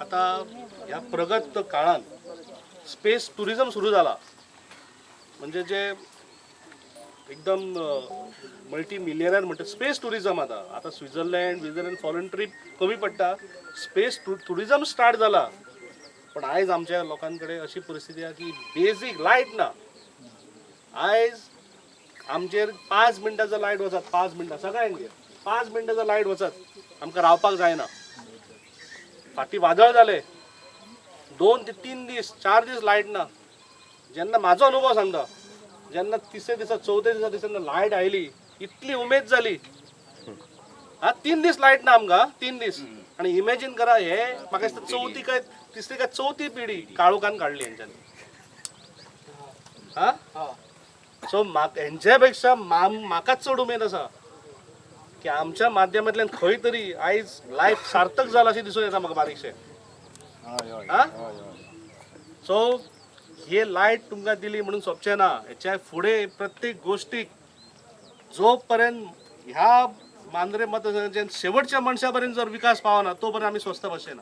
आतां ह्या प्रगत काळान स्पेस टुरिजम सुरू जाला. म्हणजे जे एकदम मल्टी मिलियनर म्हणटा स्पेस टुरिजम. आतां आतां स्वित्झर्लंड विझर्लंड फॉरेन ट्रीप कमी पडटा, स्पेस टुरिजम स्टार्ट जाला. पण आयज आमच्या लोकां कडेन अशी परिस्थिती आहा की बेजीक लायट ना. आयज आमचेर 5 मिनटां जर लायट वचत, 5 मिनटां, सगळ्यांगेर 5 मिनटां जर लायट वचत, आमकां रावपाक जायना. फाटीं वादळ जालें, 2 ते 3 दीस, 4 दीस लायट ना. जेन्ना म्हाजो अनुभव सांगता, जेन्ना तिसऱ्या दिसा, चवथ्या दिसा दिसा लायट आयली, इतली उमेद जाली. हा, 3 दीस लायट ना आमकां, 3 दीस. आणि इमॅजिन करा, हे म्हाका दिसता चवथी काय तिसरी काय चवथी पिढी काळोखान काडली हेंच्यांनी. हा, सो हेंच्या पेक्षा म्हाका चड उमेद आसा की आमच्या माध्यमांतल्यान खंय तरी आयज लायफ सार्थक जाला अशें दिसून येता म्हाका बारीकशें. हा, सो हे लायट तुमकां दिली म्हणून सोंपचें ना. हेच्या फुडें प्रत्येक गोश्टीक जो पर्यंत ह्या मांद्रे मतदारसंघाच्या शेवटच्या मनशा पर्यंत जर विकास पावना, तो पर्यंत आमी स्वस्थ बसचे ना.